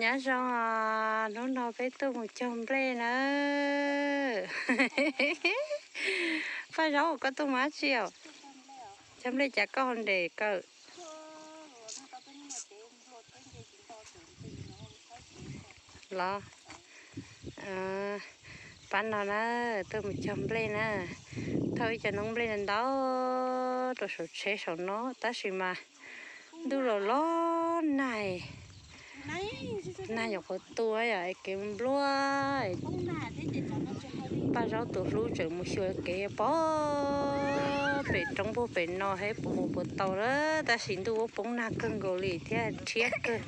Nyob zoo, hnub no peb tuaj mus cog nplej na. Paj Zaub, koj tuaj mus dab tsi os? Cog nplej cas koj ho nres kawm los? Pab no na, tuaj mus cog nplej na. Thauj ib co noob nplej ntau rau saum tsheb saum no tab sis mas ntuj los los nag. Nag nyuam qhuav tu yom, kev npluaj. Paj Zaub tus hlub tseem mus xyuas kev pog pem roob puag pem no thiab puas mus puas tau lawm, tab sis ntuj ua poob nag kawg nkaus li thiab rhiab kawg.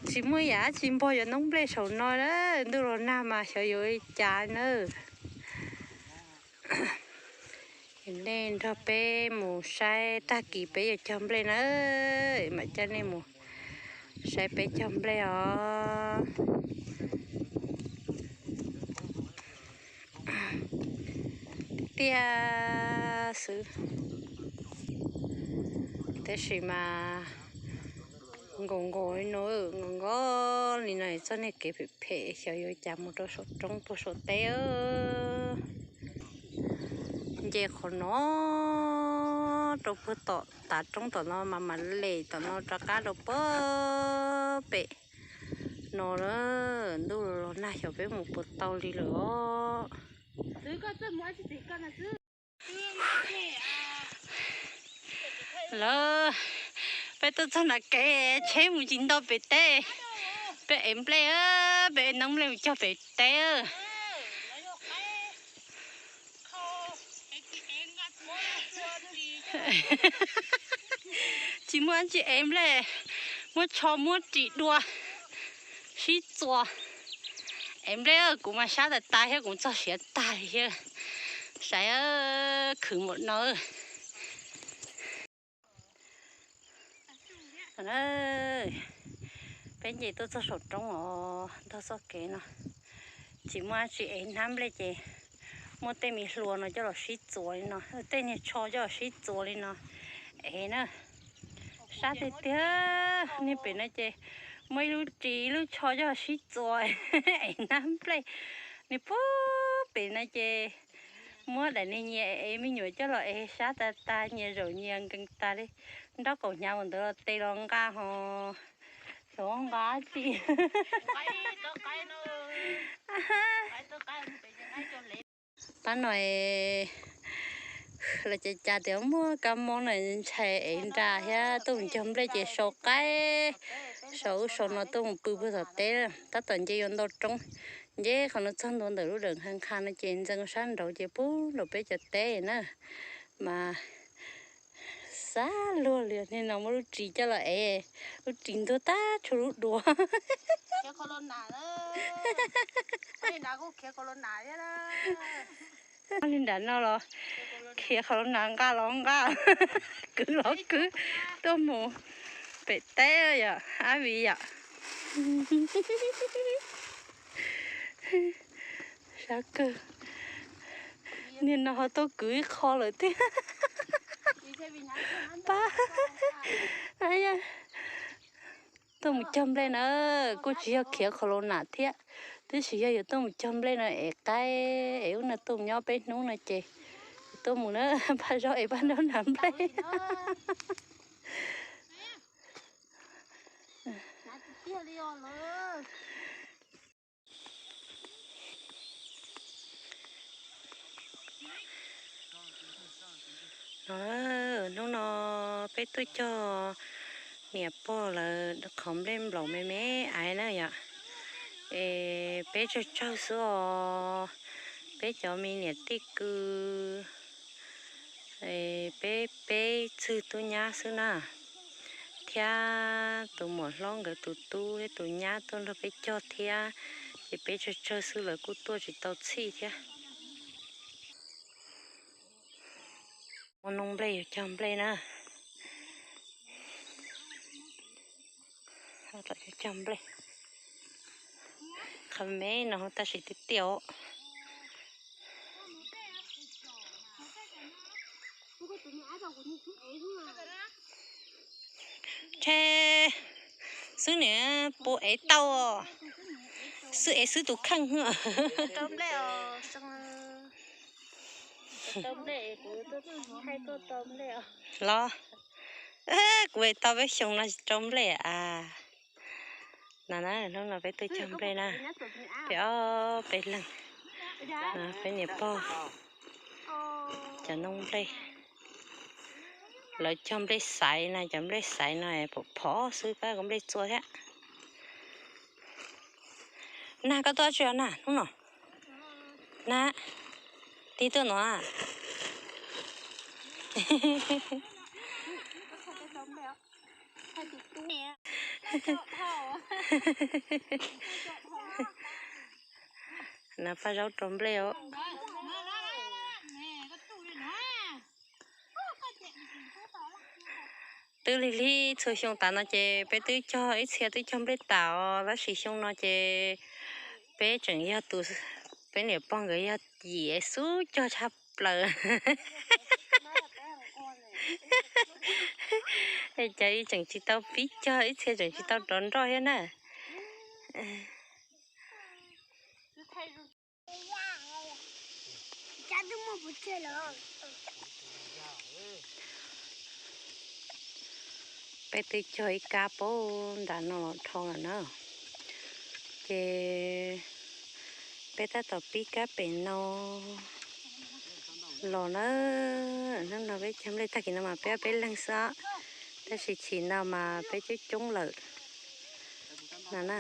Tsis muaj yam dab tsi npog cov noob nplej saum no na, ntuj los nag mas xyov yuav ua li cas na. Nej nrog peb mus saib tag kis peb yuav cog nplej na, mam coj nej mus saib peb cog nplej os. Tiag xwb, tab sis mas nkaus nkaus li no, nkaus nkaus li no txoj niag kev phem phem xyov yuav cas mus rau saum roob puag saum teb. Nce qhov no rau puag tom tav roob tom no mas mam lem tom no rov qab rau puag pem no na. Ntuj los nag xyov peb mus puas tau li lawm os. Lawv, peb tuaj txog nram kev tsheb mus tsis nto pem teb. Peb ev nplej, peb ev noob nplej mus cog pem teb. Tsis muaj dab tsi ev nplej, muab tsho muab ris dua, sib txuas. Ev nplej, kuv mas sab tas tas thiab, kuv txog siav tag li thiab. Saib, khwv npaum no. Peb nce tuaj txog saum roob os, ntog txoj kev no. Tsis muaj dab tsi ev hnab nplej ces muaj tej me hlua no coj los sib txuas li no, tej niag tsho coj los sib txuas li no ev na. Sab tiag tiag, niag pem no ces muaj ib lub ris ib lub tsho coj los sib txuas ev hnab nplej. Niag puag pem no ces muab daim niag nyias ev me nyuam coj los ev sab tas tas, nyias zaum nyias nkees tas li. Nraub qaum hnyav mus ntawd los tes los nqa ho, xyov nqa dab tsi. Pab no los cas cas tias muaj kab mob na, ntshai ev nra thiab tuaj mus cog nplej ces sau qaib, sau ub sau no tuaj mus pw puag tom teb. Tab tom nce yuav ntau roob, nce qhov no txog ntua ntawm lub dawm nqha nqha no ces ntxeev sab nraud ces puag nraud peb cov teb na. Mas xav luag li, niag no muab lub ris coj los ev, lub ris ntuag tag tshuav lub duav. Li nram no los khiav qhov lub nas nqa los nqa, kwv los kwv, tuaj mus pem teb yom, ab vi yom. Sab kawg, niag no ho tuaj kwv ib qho lawm thiab. Pab, tuaj mus cog nplej na, kuj tsis yog khiav qhov lub nas thiab, tab sis yog yuav tuaj mus cog nplej no es qaib es ub no tuaj mus nyob peb hnub no ces tuaj mus na, pab zaub es pab nraub nas nplej. No, hnub no peb tuaj cog niam pog lawv qhov nplej nplaum me me aiv na yom. Es peb tsawg tsawg xwb os, peb cov me niam tij kwv, peb peb txwg tub nyab xwb na, thiab tus muam hlob nkawd tus tub thiab tus nyab tuaj nrog peb cog thiab, ces peb tsawg tsawg xwb lawv kuj tuaj tsis tau txhij thiab. Ua noo nplej yuav cog nplej na. Cog nplej, qhov me no tab sis tiag tiag os. Tshe, Xwb niam puas ev tau, xwb ev xwb tus kheej. Los, kuv ev tau peb xyoo no tsis rau nplej a. No na, hnub no peb tuaj cog nplej na, peb ob peb leeg, peb niam pog cov noob nplej. Lawv cog nplej xaiv na, cov nplej xaiv no phom phov xwb, pab kuv nplej txua thiab. Nag, koj tuaj tsi os nag hnub no? Nag, tig tuaj no a. Na, paj zaub rau nplej os. Twb lig lig txhua xyoo tas no ces peb twb cog ib txhia twb cog nplej tas os, tab sis xyoo no ces peb tseem yog tus, peb niam pog nkawd yog yim xub cog tshaj plaws. Es cov ib tseem tsis tau pib cog, ib txhia tseem tsis tau rov nroj thiab na. Peb twb cog ib kab puag nram no los dhau lawm na. Ces peb tab tom pib kab pem no los na. Hnub no peb cog nplej tag kis no mas peb ob peb leeg xwb, tab sis chim no mas peb coob coob lawm no na.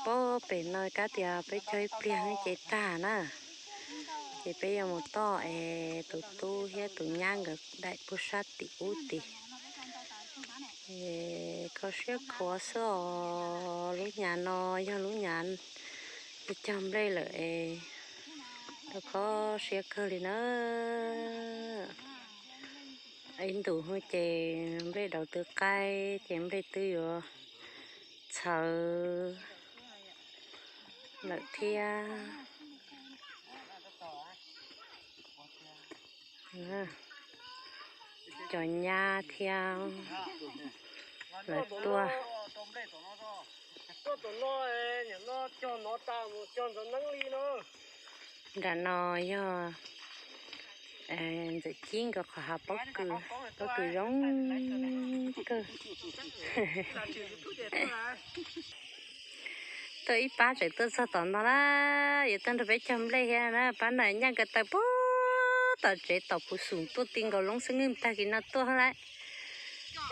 Puag pem no kab tias peb cog ib pliag ces tag na. Ces peb yuav mus toj es tus tub thiab tus nyab nkawd daim puag sab tim ub tid. Kho siab khuav xwb os, lub nyav no yog lub nyav cog nplej lawm es rau kho siab kawg li na. Ib ntus ces nplej daus twb qaib ces nplej twb yuav txhawv lawm thiab. Cov nyab thiab lawv tuaj. Nram no yog ntxawm Cib nkawd qhov hav pob kws, pob kws zoo kawg. Tuaj ib pab tseem tuaj txog tom no lawm, yuav tuaj nrog peb cog nplej thiab na. Pab na nyaj ko taw puag tom tsev tom puv xum tuaj ti nkaus loob xwb, nws tag kis no tuaj lawm.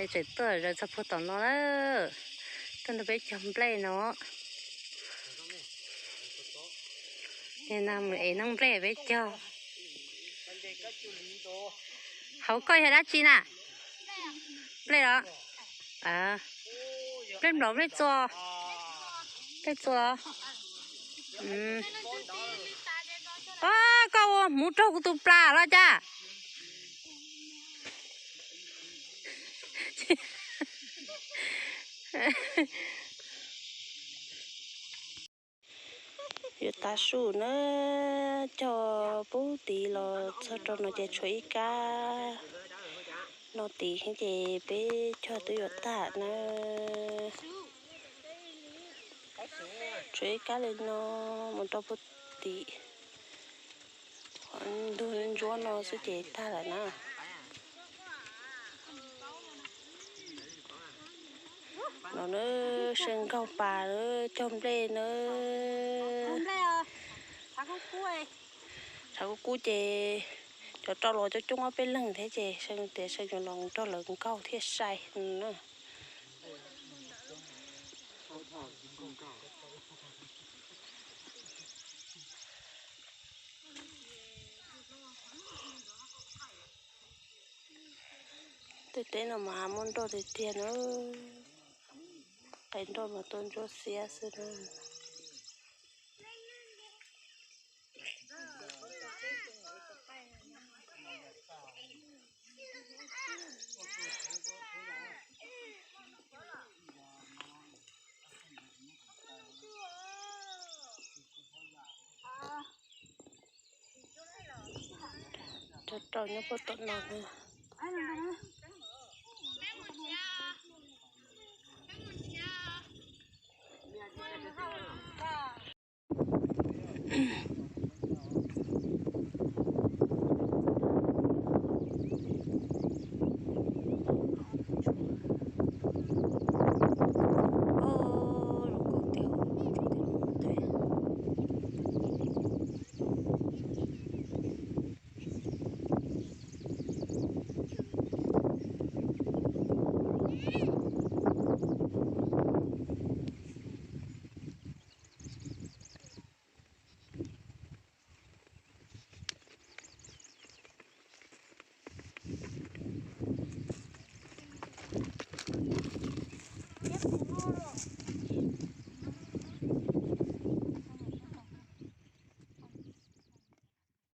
Es tseem tuaj zaws txog puag tom no lawm, tuaj nrog peb cog nplej no. Nim no mus ev noob nplej peb cog. Hauv koj yog dab tsi na? Nplej los? Nplej nplaum, nplej txua? Nplej txua. Koj ua hmuv raug kuv tus plas los cas? Yuav tav su na, cog pub tid los txog rau no ces tshuav ib kab no tid ces peb cog twb yuav tag na. Tshuav ib kab li no mus rau pub tid. Ntug ntsuab no xwb ces tag lawm na. No na, See nkaug pas na, cog nplej na. Tshav kub kub ces cov rau los coob coob ob peb leeg thiab ces See tias See yuav los nrog lawv nkaug thiaj sai na. Tej teb no mas muaj nroj tiag tiag na. Qe nroj mas tuaj ntsuab xiab xwb na. Cov rau nyob puag tom no na.